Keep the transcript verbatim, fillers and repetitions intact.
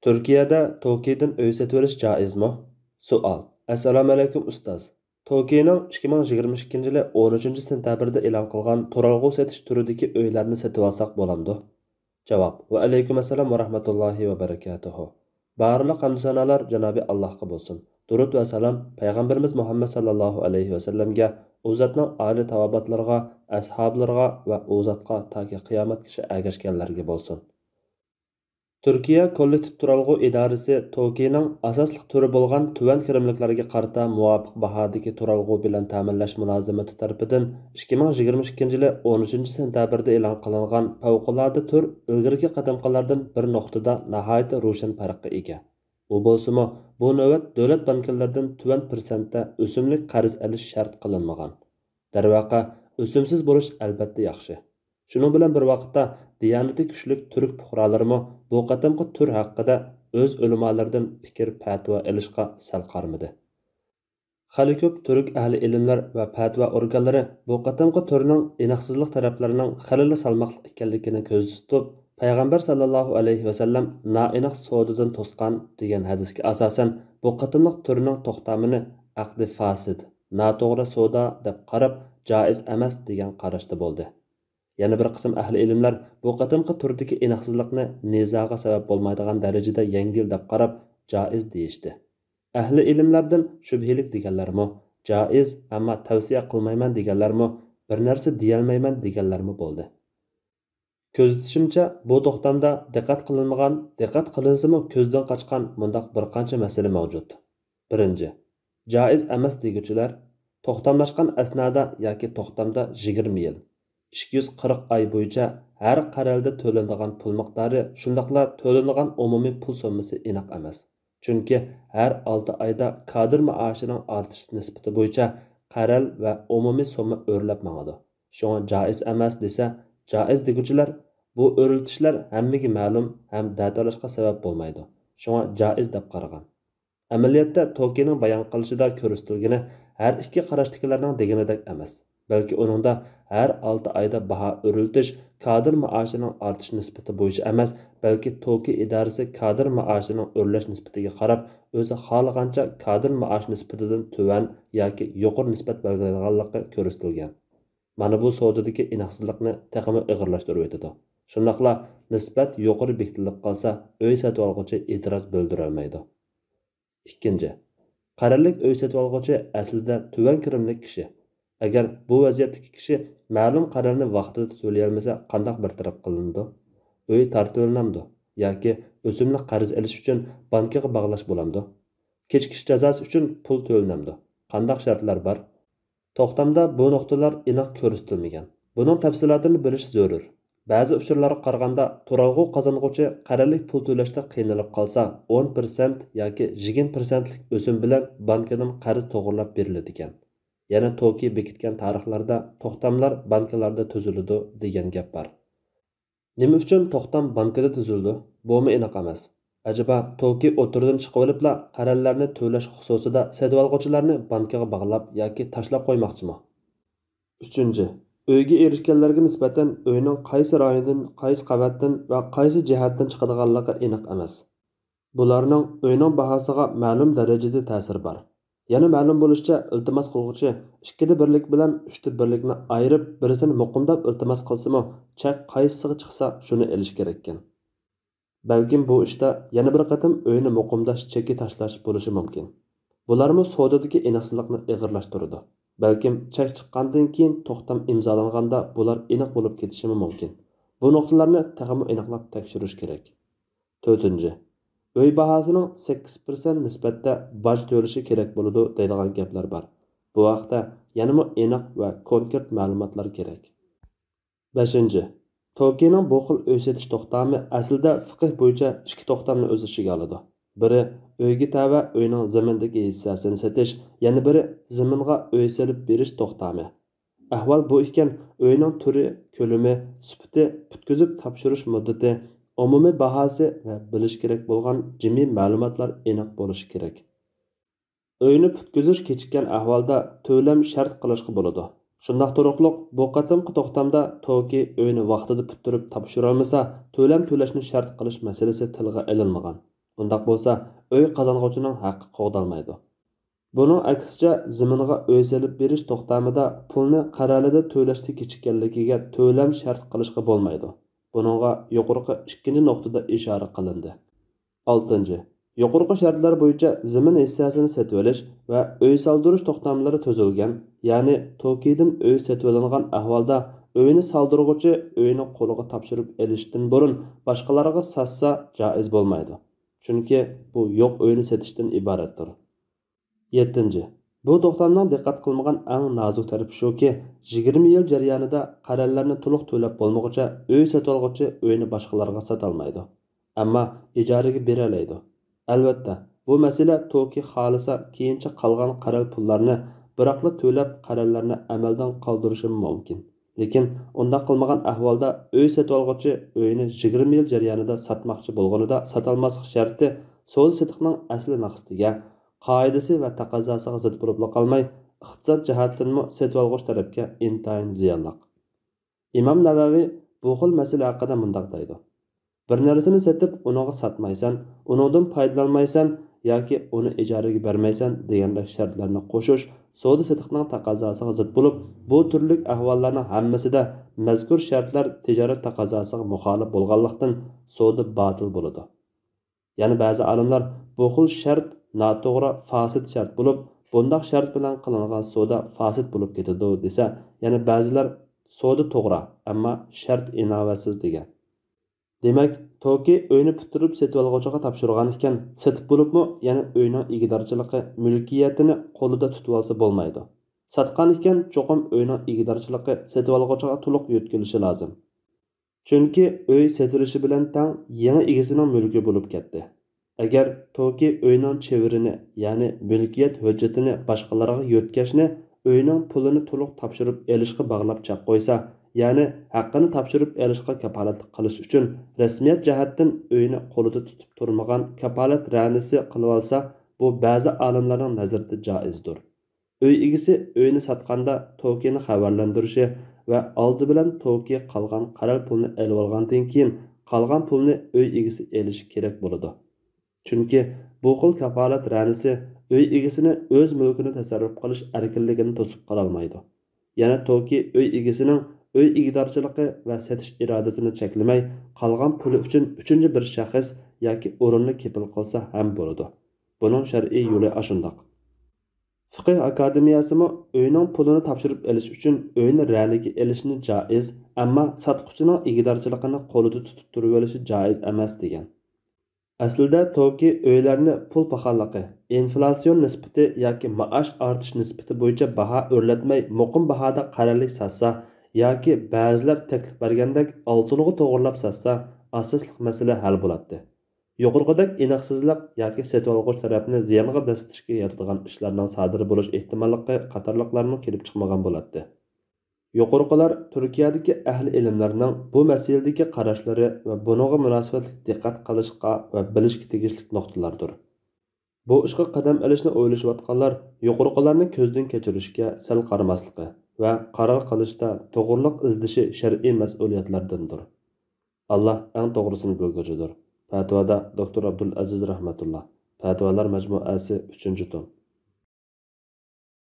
تۈركىيەدە توكىدىن ئۆي سېتىۋېلىش جائىزمۇ؟ سوئال. ئەسسالامۇئەلەيكۇم ئۇستاز. توكىنىڭ ئىككى مىڭ يىگىرمە ئىككىنچى يىلى ئون ئۈچىنچى سېنتەبىردە ئېلان قىلغان تۇرالغۇ سېتىش تۈرىدىكى ئۆيلەرنى سېتىۋالساق بولامدۇ؟ جاۋاب. ۋەئەلەيكۇم ئەسسالام ۋەرەھمەتۇللاھى ۋەبەرىكاتۇھۇ. بارلىق ھەمدۇ سانالار جانابى ئاللاھقا بولسۇن. دۇرۇد ۋە سالام پەيغەمبىرىمىز مۇھەممەد ساللاللاھۇ ئەلەيھى ۋەسەللەمگە، ئۇ زاتنىڭ ئالىي تاۋابىئاتلىرىغا، ئەسھابلىرىغا ۋە ئۇ زاتقا تاكى قىيامەتكىچە ئەگەشكەنلەرگە بولسۇن. تۈركىيە كوللېكتىپ تۇرالغۇ ئىدارىسى توكىنىڭ ئاساسلىق تۈرى بولغان تۆۋەن كىرىملىكلەرگە قارىتا مۇۋاپىق باھادىكى تۇرالغۇ بىلەن تەمىنلەش مۇلازىمىتى تەرىپىدىن ئىككى مىڭ يىگىرمە ئىككىنچى يىلى ئون ئۈچىنچى سېنتەبىردە ئېلان قىلىنغان پەۋقۇلئاددە تۈر ئىلگىرىكى قەدەمكىلەردىن بىر نۇقتىدا ناھايىتى روشەن پەرققە ئىگە. ئۇ بولسىمۇ، بۇ نۆۋەت دۆلەت بانكىلىرىدىن تۆۋەن پىرسەنتتە ئۆسۈملۈك قەرز ئېلىش شەرت قىلىنمىغان. دەرۋەقە، ئۆسۈمسىز بولۇش ئەلۋەتتە ياخشى. شۇنىڭ بىلەن بىر ۋاقىتتا، دىيانىتى كۈچلۈك تۈرك پۇقرالىرىمۇ بۇ قېتىمقى تۈر ھەققىدە ئۆز ئۆلىمالىرىدىن پىكىر، پەتىۋا ئېلىشقا سەل قارىمىدى. خېلى كۆپ تۈرك ئەھلى ئىلىملەر ۋە پەتىۋا ئورگانلىرى بۇ قېتىمقى تۈرنىڭ ئىناقسىزلىق تەرەپلىرىنىڭ خېلىلا سالماقلىق ئىكەنلىكىنى كۆزدە تۇتۇپ، پەيغەمبەر ساللاللاھۇ ئەلەيھى ۋەسەللەم نائىناق سودىدىن توسقان دېگەن ھەدىسكە ئاساسەن، بۇ قېتىملىق تۈرنىڭ توختامىنى ئەقدى فاسىد، ناتوغرا سودا دەپ قاراپ، جائىز ئەمەس دېگەن قاراشتا بولدى. يەنە بىر قىسىم ئەھلى ئىلىملەر بۇ قېتىمقى تۈردىكى ئىناقسىزلىقنى نىزاغا سەۋەب بولمايدىغان دەرىجىدە يەڭگىل دەپ قاراپ، جائىز دېيىشتى. ئەھلى ئىلىملەردىن شۈبھىلىك دېگەنلەرمۇ، جائىز، ئەمما تەۋسىيە قىلمايمەن دېگەنلەرمۇ، بىر نەرسە دېيەلمەيمەن دېگەنلەرمۇ بولدى. كۆزىتىشىمچە، بۇ توختامدا دىققەت قىلىنمىغان، دىققەت قىلىنسىمۇ كۆزدىن قاچقان مۇنداق بىر قانچە مەسىلە مەۋجۇت. بىرىنچى، جائىز ئەمەس دېگۈچىلەر توختاملاشقان ئەسنادا ياكى توختامدا يىگىرمە يىل، ئىككى يۈز قىرىق ئاي بويىچە ھەر قەرەلدە تۆلىنىدىغان پۇل مىقدارى، شۇنداقلا تۆلىنىدىغان ئومۇمىي پۇل سوممىسى ئېنىق ئەمەس. چۈنكى ھەر ئالتە ئايدا كادىر مائاشىنىڭ ئارتىش نىسبىتى بويىچە قەرەل ۋە ئومۇمىي سومما ئۆرلەپ ماڭىدۇ. شۇڭا جائىز ئەمەس دېسە، جائىز دېگۈچىلەر بۇ ئۆرلىتىشلەر ھەممىگە مەلۇم ھەم دەتالاشقا سەۋەب بولمايدۇ. شۇڭا جائىز دەپ قارىغان. ئەمەلىيەتتە، توكىنىڭ بايان قىلىشىدا كۆرسىتىلگىنى ھەر ئىككى قاراشتىكىلەرنىڭ دېگىنىدەك ئەمەس. بەلكى ئۇنىڭدا ھەر ئالتە ئايدا باھا ئۆرلىتىش كادىر مائاشىنىڭ ئارتىش نىسبىتى بويىچە ئەمەس، بەلكى توكى ئىدارىسى كادىر مائاشىنىڭ ئۆرلەش نىسبىتىگە قاراپ، ئۆزى خالىغانچە كادىر مائاش نىسبىتىدىن تۆۋەن ياكى يۇقىرى نىسبەت بەلگىلەيدىغانلىقى كۆرسىتىلگەن. مانا بۇ سودىدىكى ئىناقسىزلىقنى تېخىمۇ ئېغىرلاشتۇرۇۋېتىدۇ. شۇنداقلا نىسبەت يۇقىرى بېكىتىلىپ قالسا، ئۆي سېتىۋالغۇچى ئېتىراز بىلدۈرەلمەيدۇ. ئىككىنچى، قەرەللىك ئۆي سېتىۋالغۇچى ئەسلىدە تۆۋەن كىرىملىك كىشى. ئەگەر بۇ ۋەزىيەتتىكى كىشى مەلۇم قەرەلنى ۋاقتىدا تۆلىيەلمىسە، قانداق بىر تەرەپ قىلىنىدۇ؟ ئۆي تارتىۋېلىنامدۇ؟ ياكى ئۆسۈملۈك قەرز ئېلىش ئۈچۈن بانكىغا باغلاش بولامدۇ؟ كېچىكىش جازاسى ئۈچۈن پۇل تۆلىنەمدۇ؟ قانداق شەرتلەر بار؟ توختامدا بۇ نۇقتىلار ئېنىق كۆرسىتىلمىگەن. بۇنىڭ تەپسىلاتىنى بىلىش زۆرۈر. بەزى ئۇچۇرلارغا قارىغاندا، تۇرالغۇ قازانغۇچى قەرەللىك پۇل تۆلەشتە قىينىلىپ قالسا، ئون پىرسەنت ياكى يىگىرمە پىرسەنتلىك ئۆسۈم بىلەن بانكىدىن قەرز توغرىلاپ بېرىلىدىكەن. يەنە توكى بېكىتكەن تارىخلاردا توختاملار بانكىلاردا تۈزۈلىدۇ، دېگەن گەپ بار. نېمە ئۈچۈن توختام بانكىدا تۈزۈلىدۇ؟ بۇمۇ ئېنىق ئەمەس. ئەجەبا، توكى ئوتتۇرىدىن چىقىۋېلىپلا، قەرەللەرنى تۆلەش خۇسۇسىدا سېتىۋالغۇچىلارنى بانكىغا باغلاپ ياكى تاشلاپ قويماقچىمۇ؟ ئۈچىنچى، ئۆيگە ئېرىشكەنلەرگە نىسبەتەن ئۆينىڭ قايسى رايوندىن، قايسى قەۋەتتىن ۋە قايسى جەھەتتىن چىقىدىغانلىقى ئېنىق ئەمەس. بۇلارنىڭ ئۆينىڭ باھاسىغا مەلۇم دەرىجىدە تەسىرى بار. يەنە مەلۇم بولۇشىچە، ئىلتىماس قىلغۇچى ئىككىدە بىرلىك بىلەن ئۈچتە بىرلىكنى ئايرىپ، بىرسىنى مۇقىمداپ ئىلتىماس قىلسىمۇ، چەك قايسىسىغا چىقسا، شۇنى ئېلىش كېرەككەن. بەلكىم بۇ ئىشتا يەنە بىر قېتىم ئۆينى مۇقىمداش چېكى تاشلاش بولۇشى مۇمكىن. بۇلارمۇ سودىدىكى ئېنىقسىزلىقنى ئېغىرلاشتۇرىدۇ. بەلكىم چەك چىققاندىن كېيىن توختام ئىمزالانغاندا بۇلار ئېنىق بولۇپ كېتىشىمۇ مۇمكىن. بۇ نۇقتىلارنى تېخىمۇ ئېنىقلاپ تەكشۈرۈش كېرەك. تۆتىنچى، ئۆي باھاسىنىڭ سەككىز پىرسەنت نىسبەتتە باج تۆلىشى كېرەك بولىدۇ دەيدىغان گەپلەر بار. بۇ ھەقتە يەنىمۇ ئېنىق ۋە كونكرېت مەلۇماتلار كېرەك. بەشىنچى، توكىنىڭ بۇ خىل ئۆي سېتىش توختامى ئەسلىدە فىقىھ بويىچە ئىككى توختامنى ئۆز ئىچىگە ئالىدۇ. بىرى، ئۆيگە تەۋە ئۆينىڭ زېمىندىكى ھېسسەسىنى سېتىش، يەنە بىرى، زېمىنغا ئۆي سېلىپ بېرىش توختامى. ئەھۋال بۇ ئىكەن، ئۆينىڭ تۈرى، كۆلىمى، سۈپىتى، پۈتكۈزۈپ تاپشۇرۇش مۇددىتى، ئومۇمىي باھاسى ۋە بىلىش كېرەك بولغان جىمى مەلۇماتلار ئېنىق بولۇشى كېرەك. ئۆينى پۈتكۈزۈش كېچىككەن ئەھۋالدا تۆلەم شەرت قىلىشقا بولىدۇ. شۇنداق تۇرۇقلۇق، بۇ قېتىمقى توختامدا توكى ئۆينى ۋاقتىدا پۈتتۈرۈپ تاپشۇرالمىسا، تۆلەم تۆلەشنى شەرت قىلىش مەسىلىسى تىلغا ئېلىنمىغان. بۇنداق بولسا، ئۆي قازانغۇچىنىڭ ھەققى قوغدالمايدۇ. بۇنىڭ ئەكسىچە، زېمىنغا ئۆي سېلىپ بېرىش توختامىدا پۇلنى قەرەلىدە تۆلەشتە كېچىككەنلىكىگە تۆلەم شەرت قىلىشقا بولمايدۇ. بۇنىڭغا يۇقىرىقى ئىككىنچى نۇقتىدا ئىشارە قىلىندى. ئالتىنچى، يۇقىرىقى شەرتلەر بويىچە زېمىن ھېسسەسىنى سېتىۋېلىش ۋە ئۆي سالدۇرۇش توختاملىرى تۈزۈلگەن، يەنى توكىدىن ئۆي سېتىۋېلىنغان ئەھۋالدا ئۆينى سالدۇرغۇچى ئۆينى قولىغا تاپشۇرۇپ ئېلىشتىن بۇرۇن باشقىلارغا ساتسا جائىز بولمايدۇ. چۈنكى بۇ يوق ئۆينى سېتىشتىن ئىبارەتتۇر. يەتتىنچى، بۇ توختامنىڭ دىققەت قىلمىغان ئەڭ نازۇك تەرىپى شۇكى، يىگىرمە يىل جەريانىدا قەرەللەرنى تولۇق تۆلەپ بولمىغۇچە ئۆي سېتىۋالغۇچى ئۆينى باشقىلارغا ساتالمايدۇ. ئەمما ئىجارىگە بېرەلەيدۇ. ئەلۋەتتە، بۇ مەسىلە توكى خالىسا كېيىنچە قالغان قەرەل پۇللارنى بىراقلا تۆلەپ، قەرەللەرنى ئەمەلدىن قالدۇرۇشىمۇ مۇمكىن. لېكىن ئۇنداق قىلمىغان ئەھۋالدا ئۆي سېتىۋالغۇچى ئۆينى يىگىرمە يىل جەريانىدا ساتماقچى بولغىنىدا ساتالماسلىق شەرتى سودا سېتىقنىڭ ئەسلى مەقسىتىگە، قائىدىسى ۋە تەقەززاسىغا زىت بولۇپلا قالماي، ئىقتىساد جەھەتتىنمۇ سېتىۋالغۇچى تەرەپكە ئىنتايىن زىيانلىق. ئىمام نەۋەۋى بۇ خىل مەسىلە ھەققىدە مۇنداق دەيدۇ: بىر نەرسىنى سېتىپ، ئۇنىڭغا ساتمايسەن، ئۇنىڭدىن پايدىلانمايسەن ياكى ئۇنى ئىجارىگە بەرمەيسەن دېگەندەك شەرتلەرنى قوشۇش سودا سېتىقنىڭ تەقەززاسىغا زىت بولۇپ، بۇ تۈرلۈك ئەھۋاللارنىڭ ھەممىسىدە مەزكۇر شەرتلەر تىجارەت تەقەززاسىغا مۇخالىپ بولغانلىقتىن، سودا باتىل بولىدۇ. يەنە بەزى ئالىملار بۇ خىل شەرت ناتوغرا، فاسىد شەرت بولۇپ، بۇنداق شەرت بىلەن قىلىنغان سودا فاسىد بولۇپ كېتىدۇ دېسە، يەنە بەزىلەر سودا توغرا، ئەمما شەرت ئىناۋەتسىز دېگەن. دېمەك، توكى ئۆينى پۈتتۈرۈپ سېتىۋالغۇچىغا تاپشۇرغان ئىكەن، سېتىپ بولۇپمۇ يەنە ئۆينىڭ ئىگىدارچىلىقى، مۈلكىيەتىنى قولىدا تۇتۇۋالسا بولمايدۇ. ساتقان ئىكەن، چوقۇم ئۆينىڭ ئىگىدارچىلىقى سېتىۋالغۇچىغا تولۇق يۆتكىلىشى لازىم. چۈنكى ئۆي سېتىلىشى بىلەن تەڭ يېڭى ئىگىسىنىڭ مۈلكى بولۇپ كەتتى. ئەگەر توكى ئۆينىڭ چېۋىرىنى، يەنى مۈلكىيەت ھۆججىتىنى باشقىلارغا يۆتكەشنى ئۆينىڭ پۇلىنى تولۇق تاپشۇرۇپ ئېلىشقا باغلاپ چەك قويسا، يەنى ھەققىنى تاپشۇرۇپ ئېلىشقا كاپالەتلىك قىلىش ئۈچۈن رەسمىيەت جەھەتتىن ئۆينى قولىدا تۇتۇپ تۇرمىغان كاپالەت رەنىسى قىلىۋالسا، بۇ بەزى ئالىملارنىڭ نەزىرىدە جائىزدۇر. ئۆي ئىگىسى ئۆينى ساتقاندا توكىنى خەۋەرلەندۈرۈشى ۋە ئالدى بىلەن توكى قالغان قەرەل پۇلنى ئېلىۋالغاندىن كېيىن، قالغان پۇلنى ئۆي ئىگىسى ئېلىشى كېرەك بولىدۇ. چۈنكى بۇ خىل كاپالەت رەنىسى ئۆي ئىگىسىنى ئۆز مۈلكىنى تەسەررۇپ قىلىش ئەركىنلىكىنى توسۇپ قالالمايدۇ. يەنە توكى ئۆي ئىگىسىنىڭ ئۆي ئىگىدارچىلىقى ۋە سېتىش ئىرادىسىنى چەكلىمەي، قالغان پۇلى ئۈچۈن ئۈچىنچى بىر شەخس ياكى ئورۇننى كېپىل قىلسا ھەم بولىدۇ. بۇنىڭ شەرئىي يولى ئاشۇنداق. فىقىھ ئاكادېمىيەسىمۇ ئۆينىڭ پۇلىنى تاپشۇرۇپ ئېلىش ئۈچۈن ئۆينى رەنىگە ئېلىشنى جائىز، ئەمما ساتقۇچىنىڭ ئىگىدارچىلىقىنى قولىدا تۇتۇپ تۇرۇۋېلىشى جائىز ئەمەس دېگەن. ئەسلىدە توكى ئۆيلەرنى پۇل پاخاللىقى، ئىنفلاتسىيون نىسبىتى ياكى مائاش ئارتىش نىسبىتى بويىچە باھا ئۆرلەتمەي، مۇقىم باھادا قەرەللىك ساتسا ياكى بەزىلەر تەكلىپ بەرگەندەك ئالتۇنغا توغرىلاپ ساتسا، ئاساسلىق مەسىلە ھەل بولاتتى. يۇقىرىقىدەك ئېنىقسىزلىق ياكى سېتىۋالغۇچ تەرەپنى زىيانغا دەسسىتىشكە يارىتىدىغان ئىشلارنىڭ سادىر بولۇش ئېھتىماللىقى قاتارلىقلارمۇ كېلىپ چىقمىغان بولاتتى. يۇقىرىقىلار تۈركىيەدىكى ئەھلى ئىلىملەرنىڭ بۇ مەسىلىدىكى قاراشلىرى ۋە بۇنىڭغا مۇناسىۋەتلىك دىققەت قىلىشقا ۋە بىلىشكە تېگىشلىك نۇقتىلاردۇر. بۇ ئىشقا قەدەم ئېلىشنى ئويلىشىۋاتقانلار يۇقىرىقىلارنى كۆزدىن كەچۈرۈشكە سەل قارىماسلىقى ۋە قارار قىلىشتا توغرىلىق ئىزدىشى شەرئىي مەسئۇلىيەتلەردىندۇر. ئاللا ئەڭ توغرىسىنى بىلگۈچىدۇر. پەتىۋادا دوكتور ئابدۇلئەزىز رەھمەتۇللا. پەتىۋالار مەجمۇئەسى، ئۈچىنچى توم.